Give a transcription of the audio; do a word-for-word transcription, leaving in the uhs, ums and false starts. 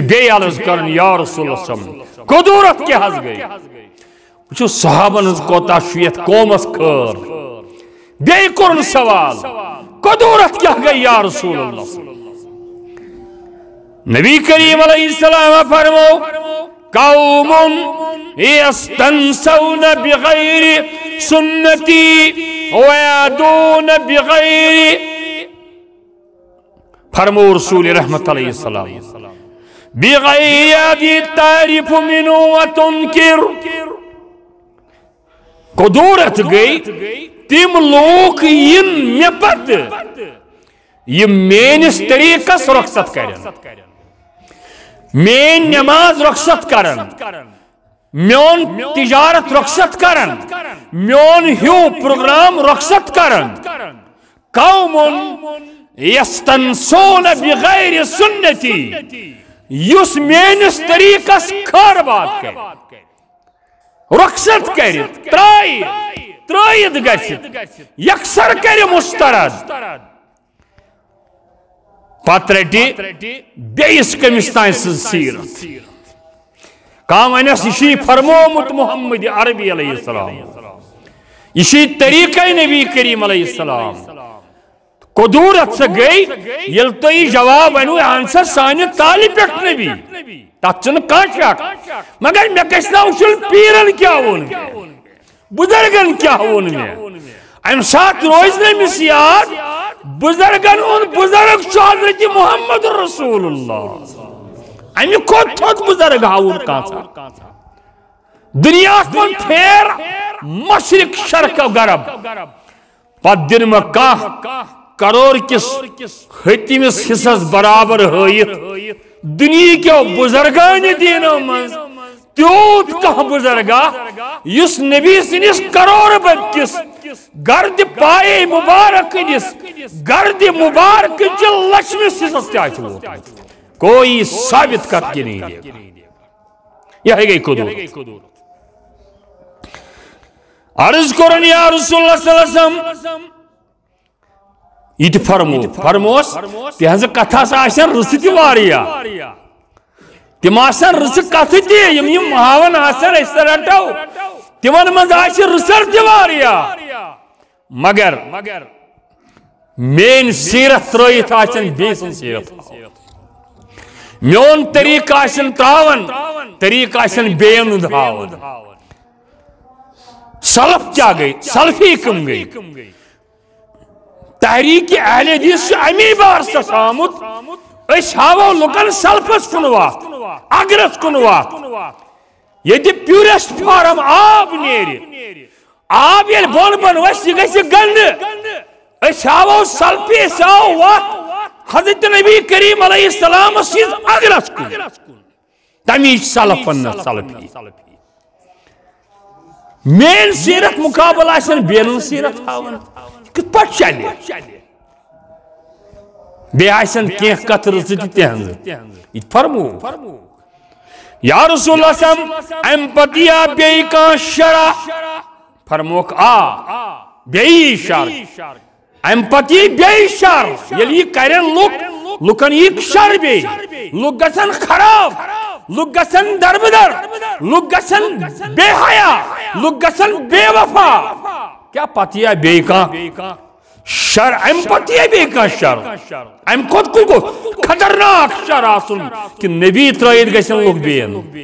بیٚیہِ عرض کرُن، یا رسول اللہ صلی اللہ علیہ وسلم، کدورت کیٛاہ حظ گٔے؟ وٕچھِو، صحابن ہٕنٛز کوتاہ چھُ یتھ قومس خٲر۔ بیٚیہِ کوٚرُن سوال، کدورت کیٛاہ گٔے یا رسول اللہ؟ نبی کریم علیہ السلام فرمو، قوم یستنسون بغیر سنتی ویادون بغیر، فرمو رسول رحمت علیہ السلام، بغیر یادی تعریف منو و تنکر۔ کدورت گٔے تِم لوٗکھ یِن مےٚ پتہٕ، یِم میٲنِس طریٖقس رۄخصت کرن، میٲنۍ نماز رۄخصت کرن، میون تجارت رۄخصت کرن، میون ہیوٗ پروگرام رۄخصت کرن۔ قوم یستنسون بغیر سنتی، یُس میٲنِس طریٖقس خٲر باد کرِ، رۄخصت کرِ، ترٛایہِ، ترٛٲیِتھ گژھِ، یکسر کرِ مسترد۔ پتہٕ رٹہِ بیٚیِس کٔمِس تانۍ سٕنٛز سیٖرت۔ کانٛہہ ونٮ۪س، یہِ چھُے فرمومُت محمد عربی علیہ السلام، یہِ چھُے طریٖقے نبی کریم علیہ السلام۔ کدورت سا گٔے، ییٚلہِ تُہۍ یہِ جواب ؤنِو، اہن سا سانہِ تالہِ پٮ۪ٹھ نبی، تتھ چھُنہٕ کانٛہہ شک۔ مگر مےٚ گژھِ نا وٕچھُن پیٖرن کیٛاہ ووٚن مےٚ، بزرگن کیٛاہ ووٚن مےٚ۔ امہِ ساتہٕ روزِ نہٕ أمِس یاد، بزرگن ہُنٛد بزرگ چھُ حضرت محمد رسول اللہ۔ امہِ کھۄتہٕ تھوٚد بزرگ ہاوُن کانٛژھا۔ دُنیاہس منٛز پھیر مشرق شرق و غرب، پتہٕ دِن مےٚ کانٛہہ کرور کِس ہتمِس حصس برابر ہٲیِتھ دُنیہکیو بزرگانہِ دیٖنو منٛز تیوٗت کانٛہہ بزرگا، یُس نبی سٕنٛدِس کرور بد کِس گردِ پایے مبارک کِس گردِ مبارک چہِ لچھمِس حصس تہِ آسہِ ووتمُت۔ کوئی ثابت کر کے نہیں دے گا۔ یہے گٔے کدورت۔ عرض کوٚرُن، یا رسول اللہ صلی اللہ علیہ وسلم، یہِ تہِ فرمو، فرموس، تِہنٛزٕ کتھس آسن رٕژٕ تہِ واریاہ، تِم آسن رٕژٕ کتھٕ تہِ، یِم یِم ہاوان آسن أسۍ تہِ رٹو، تِمن منٛز آسہِ رٕژر تہِ واریاہ۔ مگر میٲنۍ سیرت ترٲیِتھ آسن بیٚیہِ سٕنٛز سیرت ہاوان۔ میون طریٖقہٕ آسن تراوان، طریٖقہٕ آسن بیٚین ہُنٛد ہاوان۔ سلف کیٛاہ گٔے؟ سلفی کٕم گٔے؟ تحریک اہل حدیث چھُ امی بارسس آمُت۔ أسۍ ہاوو لُکن سلفس کُن وتھ، اگرس کُن وتھ۔ ییٚتہِ پیورسٹ فارم آب نیرِ، آب ییٚلہِ بۄن بۄن وسہِ، یہِ گژھِ گنٛدٕ۔ أسۍ ہاوو سلفی، أسۍ ہاوو وتھ حضرت نبی کریم علیہ السلامس سٕنٛز اگرس کُن۔ تمی چھِ سلف ونان سلفی۔ میٲنۍ سیرت مقابل آسن بیرن سیرت ہاوان، یہِ کِتھ پٲٹھۍ چلہِ؟ بیٚیہِ آسن کینٛہہ کتھٕ رٕژٕ تہِ تِہنٛزٕ۔ یہِ تہِ فرموو۔ یا رسول اللہ صلی اللہ علیہ وسلم، امہِ پتہٕ یِیا بیٚیہِ کانٛہہ شرع؟ فرمووُکھ، آ، بیٚیہِ یی شر۔ امہِ پتہٕ یی بیٚیہِ شر۔ ییٚلہِ یہِ کرن لُکھ، لُکن یی شر بیٚیہِ۔ لُکھ گژھن خراب، لُکھ گژھن دربدر، لُکھ گژھن بے حیا، لُکھ گژھن بے وفا۔ کیٛاہ پتہٕ یِیا بیٚیہِ کانٛہہ شر؟ امہِ پتہٕ یِیا بیٚیہِ کانٛہہ شر؟ امہِ کھۄتہٕ کُس گوٚژھ خطرناک شر آسُن کہِ نبی ترٲیِتھ گژھن لُکھ بیٚین؟